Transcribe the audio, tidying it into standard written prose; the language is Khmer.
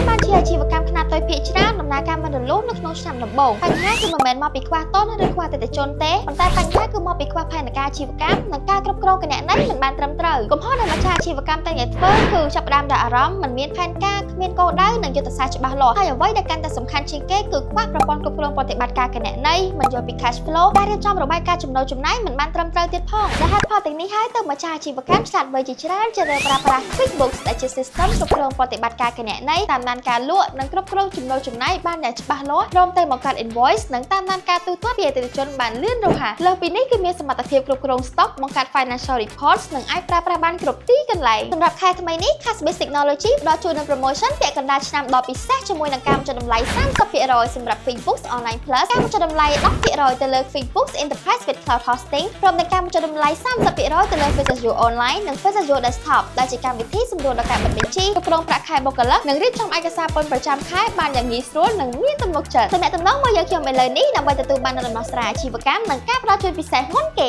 បានជាអាជីវកម្មខ្នាតតូចភាគច្រើនដំណើរការមិនរលូននៅក្នុងឆ្នាំដំបូងបញ្ហាគឺមិនមែនមកពីខ្វះទុនឬខ្វះអតិថិជនទេប៉ុន្តែបញ្ហាគឺមកពីខ្វះផែនការអាជីវកម្មនិងការគ្រប់គ្រងគណនេយ្យមិនបានត្រឹមត្រូវកំហុសដែលម្ចាស់អាជីវកម្មតែងតែធ្វើគឺចាប់ផ្ដើមដោយអារម្មណ៍មិនមានផែនការគ្មានគោលដៅនិងយុទ្ធសាស្ត្រច្បាស់លាស់ហើយអ្វីដែលកាន់តែសំខាន់ជាងគេគឺខ្វះប្រព័ន្ធគ្រប់គ្រងប្រតិបត្តិការគណនេយ្យមិនយល់ពី cash flow ការរៀបចំរបាយការណ៍ចំណូលចំណាយមិនបានត្រឹមត្រូវទៀតផងដែលហេតុផលទាំងនេះហើយទើបម្ចាស់អាជីវកម្មឆ្លាតវៃជាច្រើនជ្រើសរើសប្រើប្រាស់ QuickBooks ដែលជា system គ្រប់គ្រងប្រតិបត្តិការគណនេយ្យតាមដានការលក់និងគ្រប់គ្រងចំណូលចំណាយបានយ៉ាងច្បាស់លាស់ព្រមទាំងបង្កើត invoice និងតាមដានការទូទាត់ពីអតិថិជនបានលឿនរហ័សលើសពីនេះគឺមានសមត្ថភាពគ្រប់គ្រង stock បង្កើត financial reports និងអាចប្រើប្រាស់បានគ្រប់ទីកន្លែងសម្រាប់ខែថ្មីនេះ Cashbase Technology ផ្ដល់ជូននូវ promotion ពាក់កណ្ដាលឆ្នាំដ៏ពិសេសជាមួយនឹងការបញ្ចុះតម្លៃ30%សម្រាប់ QuickBooks Online Plus ការបញ្ចុះតម្លៃ10%ទៅលើ QuickBooks Enterprise with Cloud Hosting ព្រមទាំងការបញ្ចុះតម្លៃ30%ទៅលើ FacesU Online និង FacesU Desktop ដែលជាកម្មវិធីសម្រួលដល់ការបិទបញ្ជីគ្រប់គ្រងប្រាក់ខែបុគ្គលិកនិងរៀបចំឯកសារពន្ធប្រចាំខែបានយ៉ាងងាយស្រួលនិងមានទំនុកចិត្តទំនាក់ទំនងមកយើងខ្ញុំឥឡូវនេះដើម្បីទទួលបាននូវដំណោះស្រាយអាជីវកម្មនិងការផ្ដល់ជូនពិសេសមុនគេ។